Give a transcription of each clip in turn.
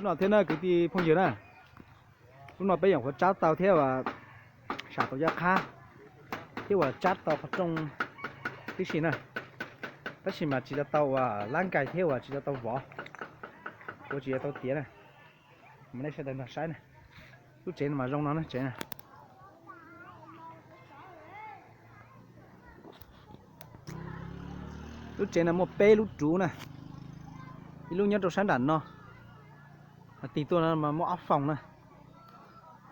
Lub no thiab na kwv tij phooj ywg na, lub no peb yeej yuav tsab tau thiab uas sam tau yaj qhab thiab uas tsab tau qhov rooj tib si na, tab sis mas tsis tau tau uas lab nkais thiab uas tsis tau tau vov, kuv tsis tau tau tiav na. Mas nej sawv daws nrog saib na, lub tsev no mas zoo no na tsev na. Lub tsev no muaj peb lub ruv na, ib lub nyob rau sab nram no, tig tuaj no mas muaj ob foom na.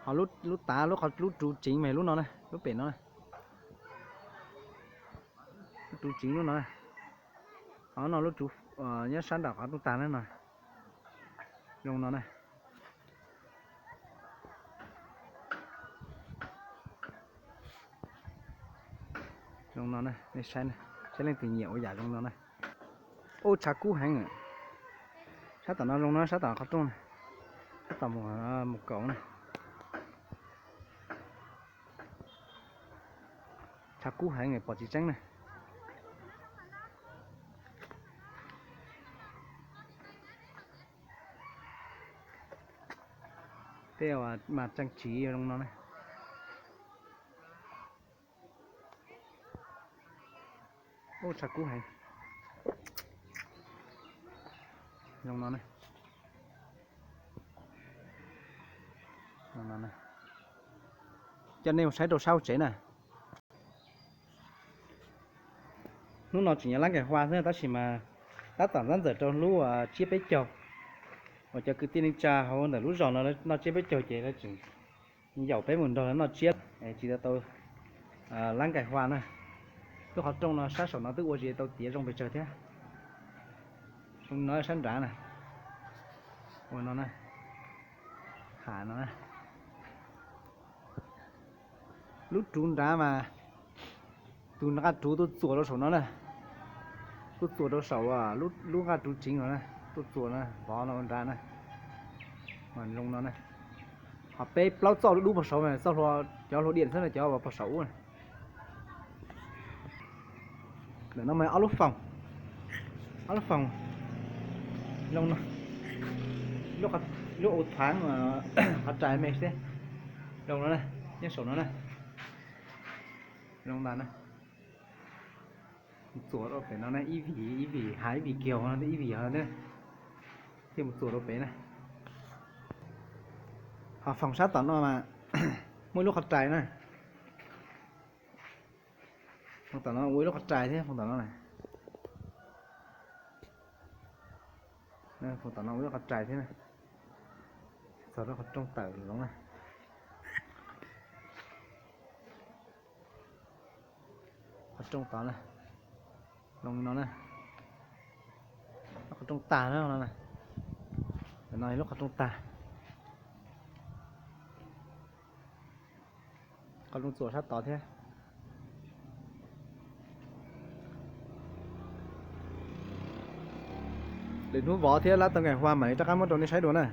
Ho lub tav lub qhov lub ruv tsev mas lub no na, lub pem no na, lub ruv tsev lub no na. Ho no lub ruv nyob sab nram qhov rooj tag na no, zoo no na. Zoo no na, nej saib, saib leej twg nyiam ua yam zoo no na. Ub, tshav kub heev. Sab tom no zoo no, sab tom qhov rooj, sab tom mus kaum na. Tshav kub heev pom tsis tseeb na. Tej mas tseem tsis zoo no na. Ub, tshav kub heev. Zoo no na. Coj nej mus saib rau sab hauv tsev na. Hnub no tseem yog lab nkais hua xwb tab sis mas tab tom ntxab ntxawm rau lub tsiab peb caug uas cov kwv tij neej tsa hauv ntawm lub zos no noj tsiab peb caug ces lawv tseem yaum peb mus nrog lawv noj tsiab, tsis tau tau lab nkais hua na. Lub qhov rooj no sab saum no twb ua tsis tau tiav zoo pes tsawg thiab. Zoo no sab nrad na, ua no na, ha no na. Lub ruv nrad mas tus nqaj ruv tuaj txuas rau saum no na, tuaj txuas rau saum lub nqaj ruv tsev no na, tuaj txuas no vov no ua nrad na, mas zoo no na. Ho peb plaub txoj dub dub puag saum mas txoj hlua, cov hlua diam xwb na, cov uas puag saum ub na. Ntawm no mas ob lub foom, ob lub foom zoo no, lub ua thaav qhov rais me xwb, zoo no na, nyob saum no na, zoo ntag na. Txuas rau pem no na, ib vim ib vim hav ib vim kiag no, ib vim yog thiaj mus txuas rau pem na. Ho foom sab tom no mas muaj ib lub qhov rais na. Foom tom no ua ib lub qhov rais thiab, foom tom no na. Foom tom no ua ib lub qhov rais thiab na. Txog lub qhov rooj tawm zoov na. Qhov rooj tod na, zoo no na, lub qhov rooj tag na no. Ntawm no lub qhov rooj tag. Qhov rooj txuas sab tod thiab. Lwm hnub vov thiab lab tau nkais hua mam li rov qab muab rau nej saib dua na.